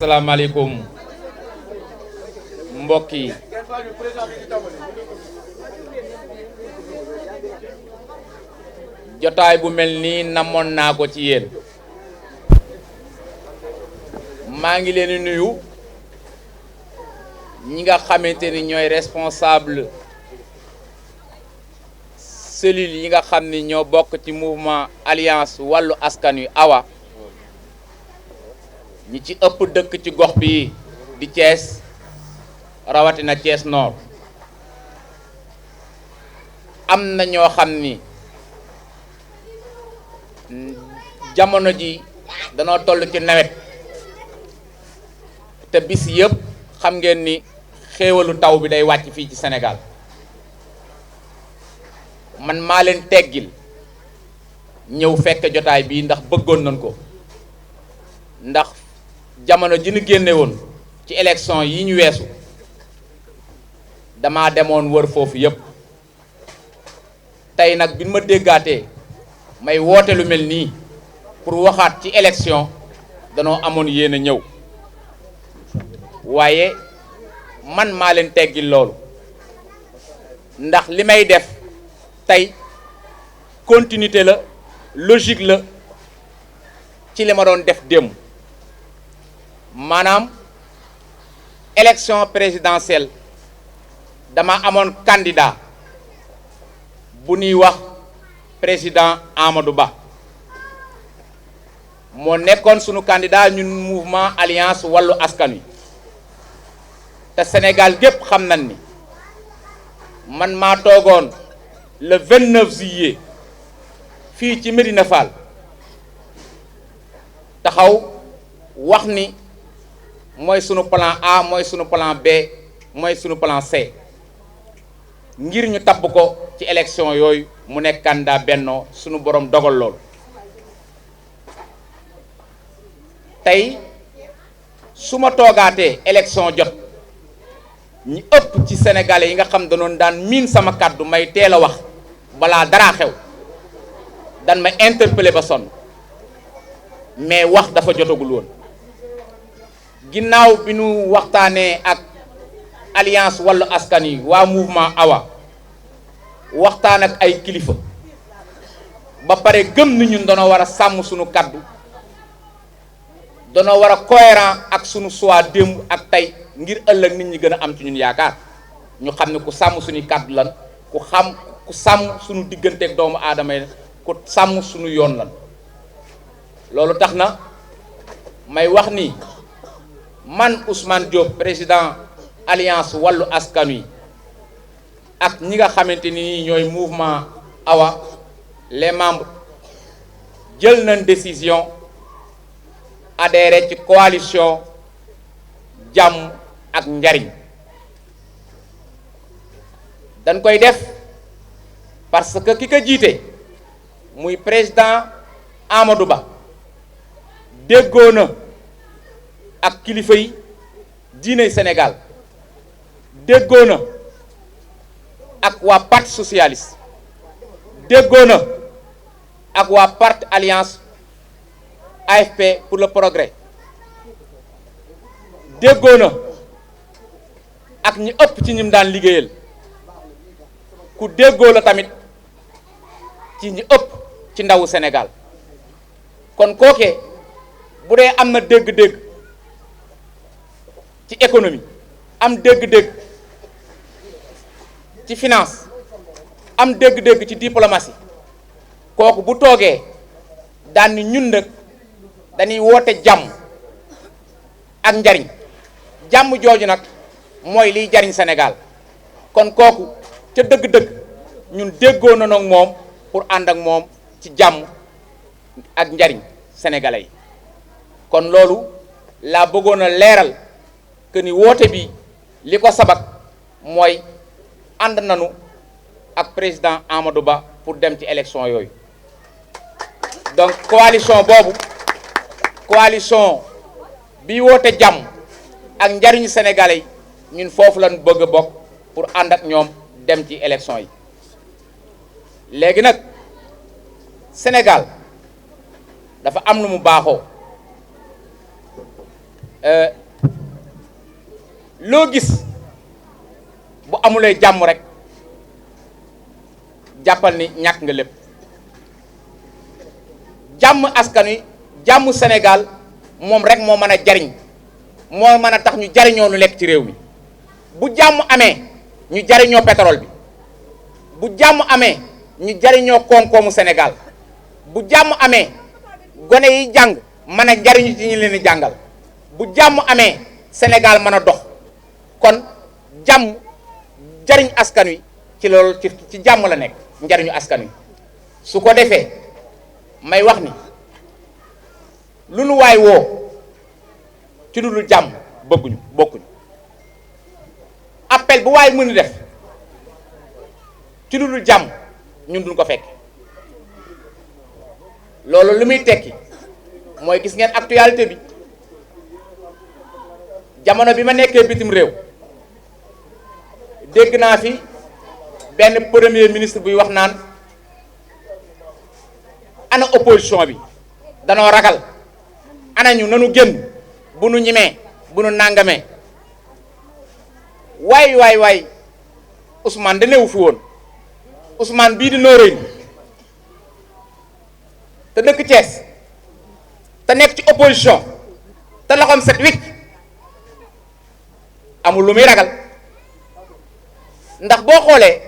asalaamaaleykum mbokk yi jotaay bu mel nii namoon naa ko ci yéen maa ngi leen di nuyu ñi nga xamante ni ñooy responsable cellule yi nga xam ni ñoo bokk ci mouvement alliance wàllu askan wi AWA ñi ci ëpp dëkk ci gox bi di Thiès rawatina Thiès Nord am na ñoo xam ni jamono ji danoo toll ci nawet te bis yëpp xam ngeen ni xéewalu taw bi day wàcc fii ci Sénégal man maa leen teggil ñëw fekk jotaay bii ndax bëggoon nañ ko ndax jamono ji ñu génne woon ci élection yi ñu weesu dama demoon wër foofu yépp tey nag bi ma déggaatee may woote lu mel nii pour waxaat ci élection danoo amoon yéen a ñëw waaye man maa leen teggil loolu ndax li may def tey continuité la logique la ci li ma doon def démb maanaam élection présidentielle dama amoon candidat bu ñuy wax président Amadou Ba moo nekkoon sunu candidat ñun mouvement alliance wàllu askan wi te Sénégal gépp xam nañ ni man maa toogoon le 29 juillet fii ci Médina Fall taxaw wax ni mooy sunu plan A mooy sunu plan B mooy sunu plan C ngir ñu tabb ko ci élection yooyu mu nekk candidat Benno sunu borom dogal loolu tey su ma toogaatee élection jot ñi ëpp ci sénégalais yi nga xam danoon daan miin sama kàddu may teel a wax balaa dara xew dan ma interpellé ba sonn mais wax dafa jotagul woon ginnaaw bi nu waxtaanee ak alliance wàllu askan yi waa mouvement AWA waxtaan ak ay kilifa ba pare gëm ni ñun danoo war a sàmm sunu kàddu danoo war a cohérent ak sunu choix démb ak tey ngir ëllëg nit ñi gën a am ci ñun yaakaar ñu xam ne ku sàmm suñuy kàddu lan ku sàmm sunu digganteeg doomu aadama yi ku sàmm sunu yoon lan loolu tax na may wax ni man Ousmane Diop président alliance wàllu askan wi ak ñi nga xamante ni ñooy mouvement AWA les membres jël nañ décision adhéré ci coalition jàmm ak njariñ dañ koy def parce que ki ko jiite muy président Amadou Ba déggoo na ak kilifa yi diiney Sénégal déggoo na ak waa parti socialiste déggoo na ak waa parti alliance AFP pour le progrès déggoo na ak ñi ëpp ci ñim daan liggéeyal ku déggoo la tamit ci ñi ëpp ci ndawu Sénégal kon kooke bu dee am na dégg-dégg ci économie am dégg-dégg ci finance am dégg-dégg ci diplomatie kooku bu toogee daan ni ñun nag dañuy woote jàmm ak njariñ jàmm jooju nag mooy liy jariñ Sénégal kon kooku ca dëgg-dëgg ñun déggoo na nag moom pour ànd ak moom ci jàmm ak njariñ sénégalais yi kon loolu laa bëggoon a leeral que ni woote bi li ko sabab mooy ànd nanu ak président Amadou Ba pour dem ci élection yooyu donc coalition boobu coalition bi woote jàmm ak njariñu sénégalais yi ñun foofu lañ bëgg a bokk pour ànd ak ñoom dem ci élection yi léegi nag Sénégal dafa am lu mu baaxoo loo gis bu amulee jàmm rek jàppal ni ñàkk nga lépp. jàmm askan wi jàmm Sénégal moom rek moo mën a jariñ moo mën a tax ñu jariñoo lu lekk ci réew mi bu jàmm amee ñu jariñoo pétrole bi bu jàmm amee ñu jariñoo koom-koomu Sénégal bu jàmm amee gone yi jàng mën a jariñu ci ñi leen di jàngal bu jàmm amee Sénégal mën a dox kon jàmm jariñ askan wi ci loolu ci jàmm la nekk njariñu askan wi su ko defee may wax ni lu nu waay woo ci lu dul jàmm bëgguñu bokkuñu appel bu waay mën a def ci lu dul jàmm ñun duñ ko fekk loolu lu muy tekki mooy gis ngeen actualité bi jamono bi ma nekkee bitim réew dégg naa fi benn premier ministre buy wax naan ana opposition bi danoo ragal ana ñu nanu génn bu nu ñimee bu nu nàngamee waay Ousmane da newu fi woon Ousmane bii di nóoréy te dëkk Thiès te nekk ci opposition te loxoom set wicc amul lu muy ragal ndax boo xoolee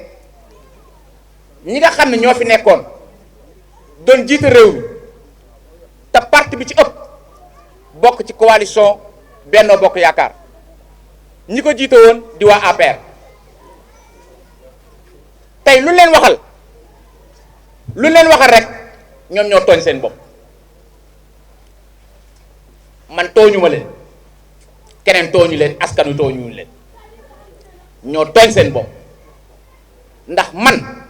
ñi nga xam ne ñoo fi nekkoon doon jiite réew mi te parti bi ci ëpp bokk ci coalition Benno Bokk Yaakaar ñi ko jiite woon di waa APR tey lu leen waxal rek ñoom ñoo tooñ seen bopp man tooñu ma leen keneen tooñu leen askan wi tooñu leen ñoo tooñ seen bopp ndax man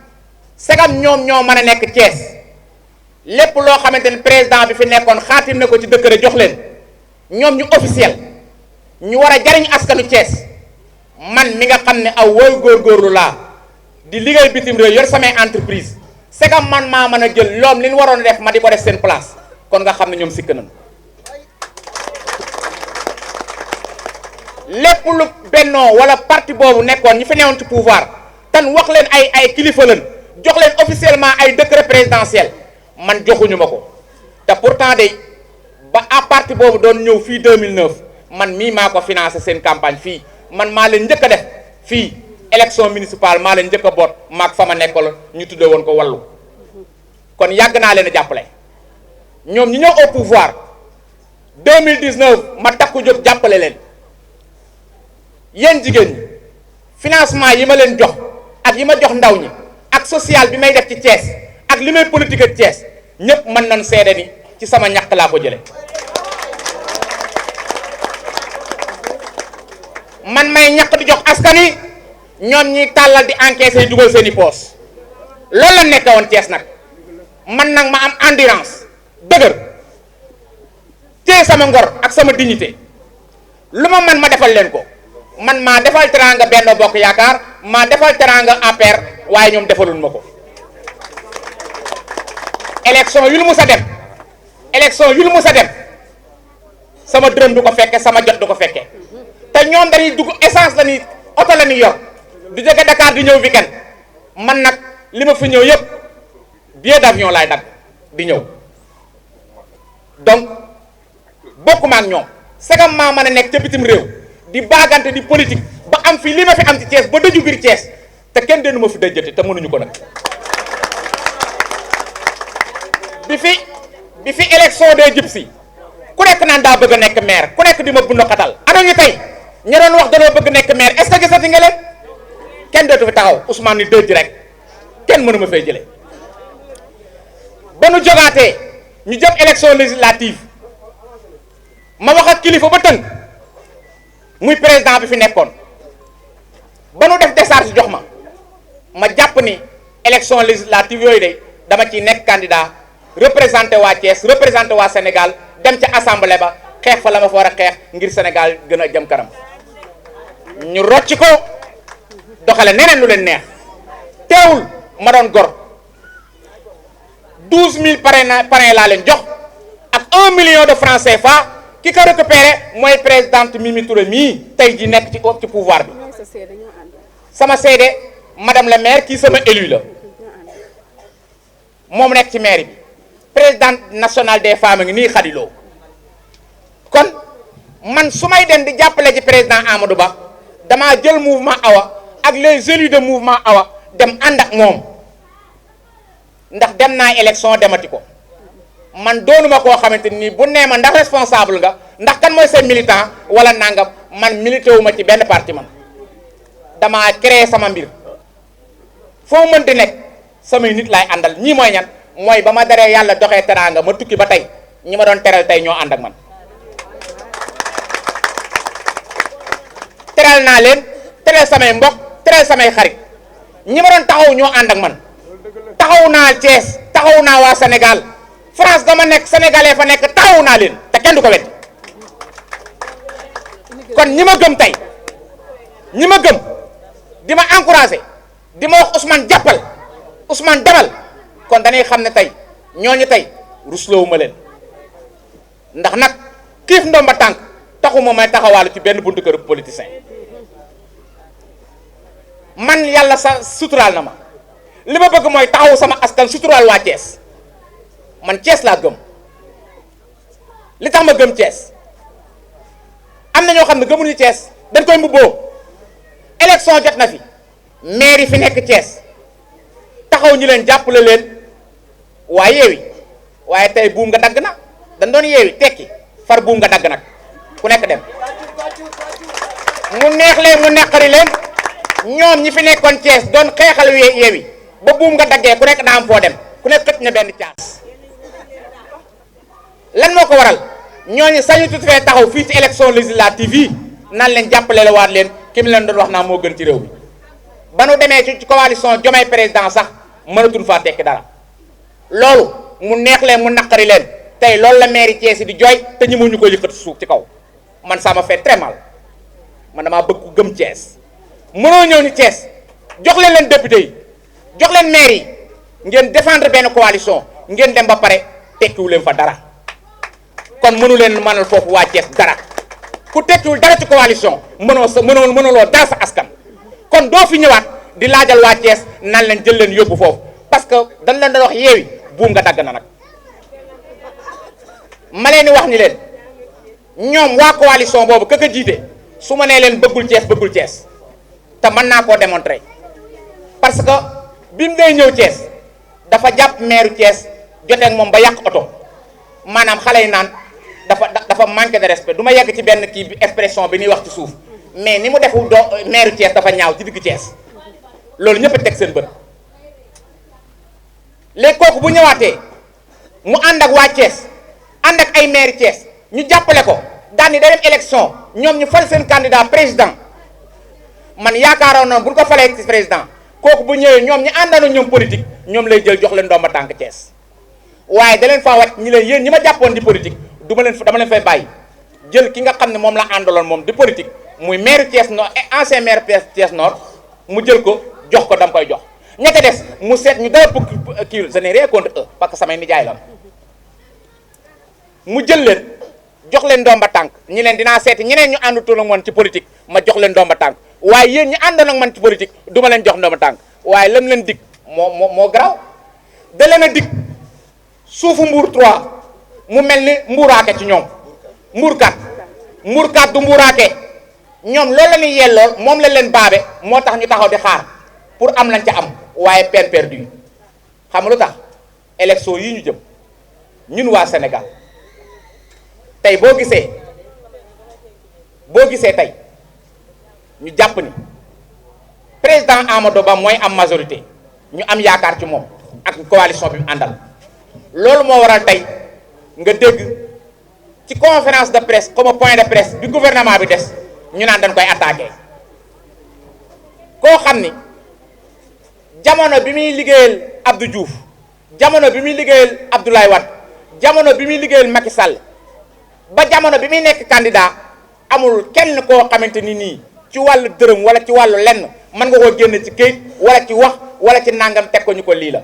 segam ñoom ñoo mën a nekk Thiès lépp loo xamante ni président bi fi nekkoon xaatim na ko ci décret jox leen ñoom ñu officiel ñu war a jariñ askanu Thiès man mi nga xam ne aw wooy góorgóorlu laa di liggéey bitim réew yor samay entreprise segam man maa mën a jël loom li ñu waroon def ma di ko def seen place kon nga xam ne ñoom sikk nañu lépp lu bennoo wala parti boobu nekkoon ñi fi newoon ci pouvoir tan wax leen ay kilifa lañ jox leen officiellement ay décret présidentiel man joxuñu ma ko te pourtant de ba à parti boobu doon ñëw fii 2009 man mii maa ko financé seen campagne fii man maa leen njëkk a def fii élection municipale maa leen njëkk a boot maag fa ma nekkaloon ñu tuddee woon ko wallu kon yàgg naa leen a jàppale ñoom ñi ñëw au pouvoir 2019 ma takku jóg jàppale leen yéen jigéen ñi financement yi ma leen jox ak yi ma jox ndaw ñi ak social bi may def ci Thiès ak li may politique ak Thiès ñëpp mën nañ seede ni ci sama ñàkk laa ko jële man may ñàkk di jox askan wi ñoom ñi tàllal di encaisser dugal seeni poos loolu la nekk woon Thiès nag man nag ma am endurance dëgër téye sama ngor ak sama dignité lu ma man ma defal leen ko man maa defal teranga Benno Bokk Yaakaar maa defal teranga APR waaye ñoom defalul ma ko élection yu lu mus a dem sama dërëm du ko fekke sama jot du ko fekke te ñoom dañuy dugg essence la ni oto la ni yor du jóge Dakar di ñëw weekend man nag li ma fi ñëw yëpp billet d'avion laay dagg di ñëw donc bokkuma ak ñoom segam maa mën a nekk ca bitim réew di baagante di politique ba am fi li ma fi am ci Thiès ba dëju biir Thiès te kenn denu ma fi dëjjate te mënuñu ko nag bi fi élection dee jub si ku nekk naan daa bëgg a nekk maire ku nekk di ma bund xatal ana ñu tey ña doon wax danoo bëgg nekk maire est-ce que gisati nga leen kenn dootu fi taxaw Ousmane ni dëj rek kenn mënu ma fay jële ba nu jogaatee ñu jëm élection législative ma wax ak kilifa ba tënk muy président bi fi nekkoon ba nu def décharge jox ma jàpp ni élection législative yooyu de dama ciy nekk candidat représenté waa Thiès représenté waa Sénégal dem ca assemblée ba xeex fa la ma fa war a xeex ngir Sénégal gën a jëm kanam ñu rocc ko doxale neneen lu leen neex teewul ma doon gor 12000 parrain laa leen jox ak 1 million de francs CFA ki ko récupéré mooy présidente Mimi Touré mii tey ji nekk ci pouvoir bi sama seede madame la maire kii sama élu la moom nekk ci maire bi présidente nationale des femmes ngi nii xadiloo kon man su may dem di jàppale ci président Amadou Ba damaa jël mouvement Awa ak les élus de mouvement Awa dem ànd ak moom ndax dem naa élection demati ko man doonuma koo xamante ni bu nee ma ndax responsable nga ndax kan mooy seen militant wala nangam man milité wu ma ci benn parti man damaa créé sama mbir foo mënti nekk samay nit laay àndal ñii mooy ñan mooy ba ma daree yàlla doxee teraanga ma tukki ba tey ñi ma doon teral tey ñoo ànd ak man teral naa leen teral samay mbokk teral samay xarit ñi ma doon taxaw ñoo ànd ak man taxaw naa Thiès taxaw naa waa Sénégal France dama nekk sénégalais fa nekk taxaw naa leen te kenn du ko wet kon ñi ma gëm tey ñi ma gëm di ma encouragé di ma wax Ousmane jàppal Ousmane demal kon dañuy xam ne tey ñooñu tey rusloowu ma leen ndax nag kiif ndomba tànk taxuma may taxawaalu ci benn buntu kër politicien man yàlla sa suturaal na ma li ma bëgg mooy taxawu sama askan suturaal waa Thiès man Thiès laa gëm li tax ma gëm Thiès am na ñoo xam ne gëmuñu Thiès dañ koy mbubboo élection jot na fi maire yi fi nekk Thiès taxaw ñu leen jàppale leen waa yeewi waaye tey buum nga dagg na dañ doon yeewi tekki far buum nga dagg nag ku nekk dem mu neex leen mu neqari leen ñoom ñi fi nekkoon Thiès doon xeexal yeewi ba buum nga daggee ku nekk daa am foo dem ku nekk xëcc na benn caas lan moo ko waral ñooñu sañu tut fee taxaw fii ci élection législative yi nan leen jàppale la waat leen ki mu leen doon wax naa moo gën ci réew mi ba nu demee ci coalition Diomaye président sax mënatul faa tekki dara loolu mu neex leen mu naqari leen tey loolu la maire Thiès yi di jooy te ñi ñu ko yëkkati suuf ci kaw man ça m'a fait très mal man damaa bëgg ku gëm Thiès mënoo ñëw ni Thiès jox leen leen député yi jox leen maire yi ngeen défendre benn coalition ngeen dem ba pare tekkiwu leen fa dara kon mënu leen mënal foofu waa Thiès dara ku tekkiwul dara ci coalition mënuloo dara sa askan kon doo fi ñëwaat di laajal waa Thiès nan leen jël leen yóbbu foofu parce que dañ leen doon wax yeewi buum nga dagg na nag ma leen di wax ni leen ñoom waa coalition boobu ka jiite su ma nee leen bëggul Thiès te mën naa koo démontrer parce que bi mu day ñëw Thiès dafa jàpp maire Thiès jotee ak moom ba yàq oto maanaam xale yi naan dafa manqué de respect du ma yegg ci benn kii bi expression bi ñuy wax ci suuf mais ni mu defu maire Thiès dafa ñaaw ci digg Thiès loolu ñëpp a teg seen bët léegi kooku bu ñëwaatee mu ànd ak waa Thiès ànd ak ay maire Thiès ñu jàppale ko daan ni da dem élection ñoom ñu fal seen candidat président man yaakaaroon na bu ñu ko falee ci président kooku bu ñëwee ñoom ñi àndandoo ñoom politique ñoom lay jël jox leen ndomba tànk Thiès waaye da leen faa wàcc ñi leen yéen ñi ma jàppoon di politique dama leen fay bàyyi jël ki nga xam ne moom la àndaloon moom di politique muy maire Thiès Nord et ancien maire Thiès Nord mu jël ko jox ko dama koy jox ña ca des mu seet ñu dara pour kii je n'ai rien contre eux parce que samay nijaay la mu jël leen jox leen ndomba tànk ñi leen dinaa seeti ñeneen ñu àndutoon ak man ci politique ma jox leen ndomba tànk waaye yéen ñi àndoon ak man ci politique du ma leen jox ndomba tànk waaye lam leen dig moo garaaw da leen a dig suufu Mbour 3 mu mel ni mbuuraake ci ñoom mbuurkat du mbuuraake ñoom loolu la ñuy yellool moom la leen baabe moo tax ñu taxaw di xaar pour am lañ ca am waaye peine perdue xam nga lu tax élection yi ñu jëm ñun waa Sénégal tey boo gisee tey ñu jàpp ni président Amadou Ba mooy am majorité ñu am yaakaar ci moom ak coalition bi mu àndal loolu moo waral tey nga dégg ci conférence de presse comme point de presse bi gouvernement bi des ñu naan dañ koy attaqué koo xam ni jamono bi muy liggéeyal Abdou Diouf jamono bi muy liggéeyal Abdoulaye Wade jamono bi muy liggéeyal Macky Sall ba jamono bi muy nekk candidat amul kenn koo xamante ni nii ci wàllu dërëm wala ci wàllu lenn mën nga koo génn ci këyit wala ci wax wala ci nangam teg ko ñu ko lii la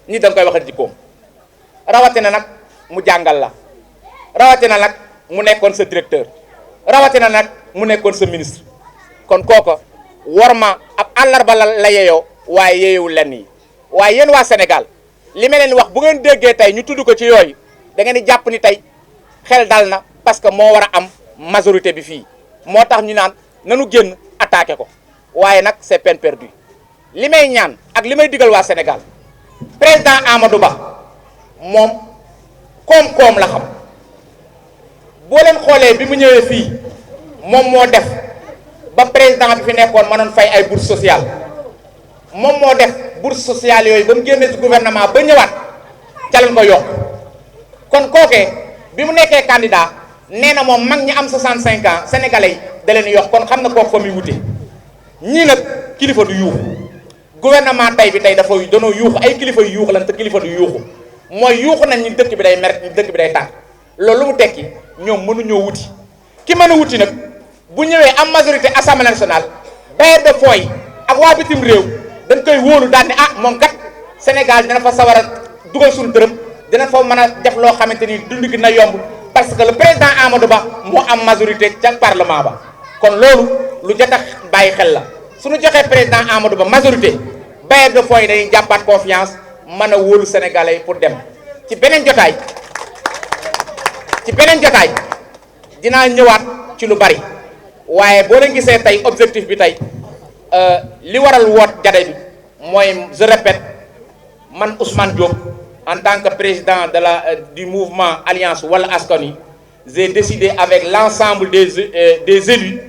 ñi da nga koy waxal jikkoom rawatina nag mu jàngal la rawatina nag mu nekkoon sa directeur rawatina nag mu nekkoon sa ministre kon kooko war ma ab àllarba la yeyoo waaye yeyewul lenn yi waaye yéen waa Sénégal li ma leen wax bu ngeen déggee tey ñu tudd ko ci yooyu da ngeen di jàpp ni tey xel dal na parce que moo war a am majorité bi fii moo tax ñu naan nanu génn attaqué ko waaye nag c'est peine perdue li may ñaan ak li may digal waa Sénégal président Amadou Ba moom koom-koom la xam boo leen xoolee bi mu ñëwee fii moom moo def ba président bi fi nekkoon mënoon fay ay bourse sociale moom moo def bourse sociale yooyu ba mu génnee ci gouvernement ba ñëwaat ca lañ ko yokk kon kookee bi mu nekkee candidat nee na moom mag ñi am 65 ans sénégalais yi da leen yokk kon xam na kooku fa muy wute ñii nag kilifa du yuuxu gouvernement tey bi tey dafa danoo yuuxu ay kilifa yu yuuxu lan te kilifa du yuuxu mooy yuuxu nañ ñi dëkk bi day mer dëkk bi day tànk loolu lu mu tekki ñoom mënuñoo wuti ki mën a wuti nag bu ñëwee am majorité assemblée nationale bailleurs de fonds yi ak waa bitim réew dañ koy wóolu daal ne ah moom kat Sénégal dina fa sawar a dugal suñu dërëm dina fa mën a def loo xamante ni dund gi na yomb parce que le président Amadou Ba moo am majorité ca parlement ba kon loolu lu jot a bàyyi xel la suñu joxee président Amadou Ba majorité bailleurs de fonds yi dañuy jàppaat confiance mën a wóolu sénégalais yi pour dem ci beneen jotaay dinaa ñëwaat ci lu bari waaye boo leen gisee tey objectif bi tey li waral woot jade bi mooy je répète man Ousmane Diop en tant que président de du mouvement Alliance Wallu Askan Wi j'ai décidé avec l'ensemble des élus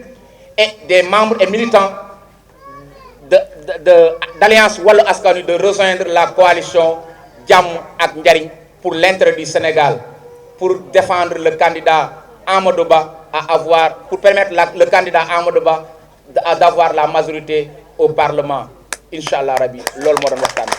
et des membres et militants d'Alliance Wallu Askan Wi de rejoindre la coalition Jàmm ak Njariñ pour l'intérêt du Sénégal pour défendre le candidat Amadou Ba pour permettre le candidat Amadou Ba d'avoir la majorité au Parlement Inch'Allah Rabbi loolu moo doon waxtaan